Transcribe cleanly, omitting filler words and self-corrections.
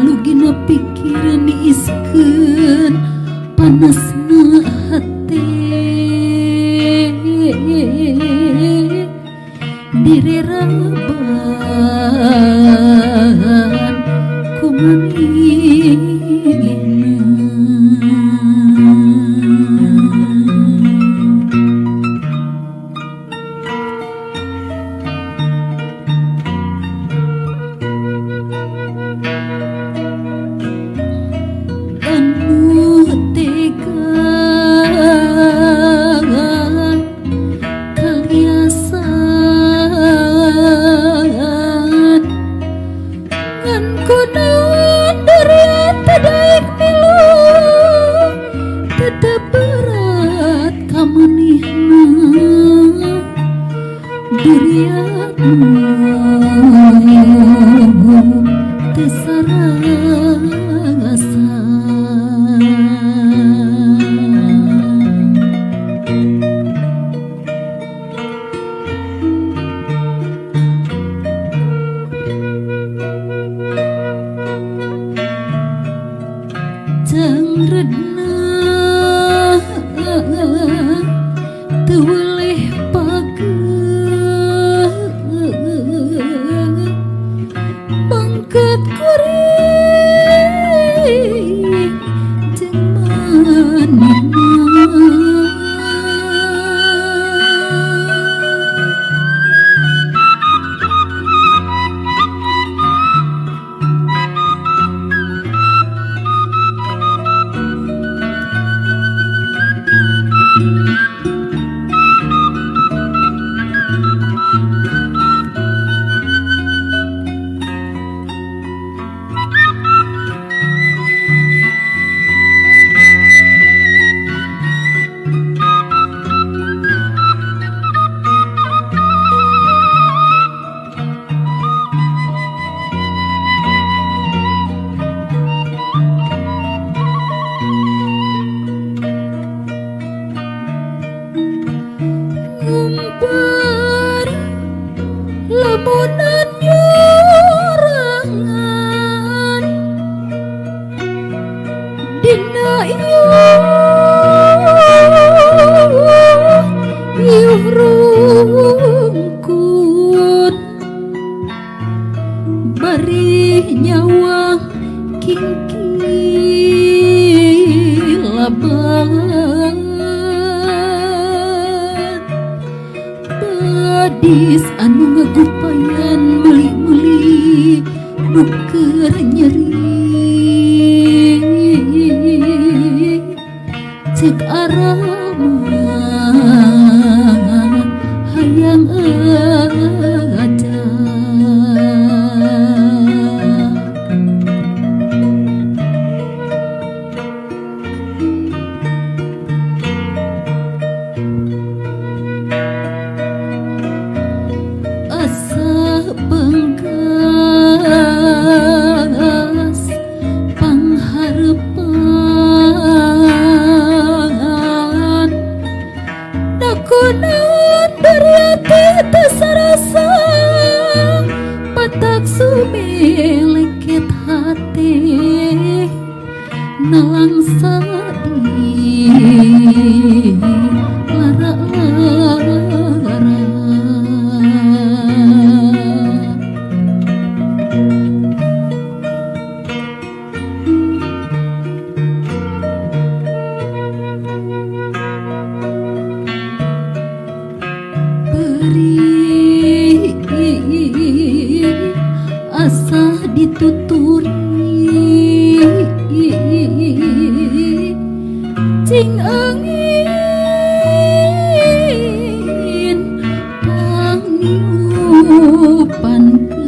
Lalugina pikiran niiskeun panasna hate direraban ku manehna. Anu tega kaliasan ngan kunaon duriat teu daek milu tetep berat ka manehna duriat teu sarasa. Cangredna teu weleh pageuh bangket kuring jeung manehna. Ngumpar lamunan nyorangan dina iuh rungkut bari nyawa kingkilaban badis anu ngagupayan meuli-meuli nu keur nyeri ceuk arama hayang aja. Asa banggas pangharepan da kunaon duriat teu sarasa patak sumeleket hate nalangsa di lara-lara. Perih asa dituturi cing angin pangniupankeun.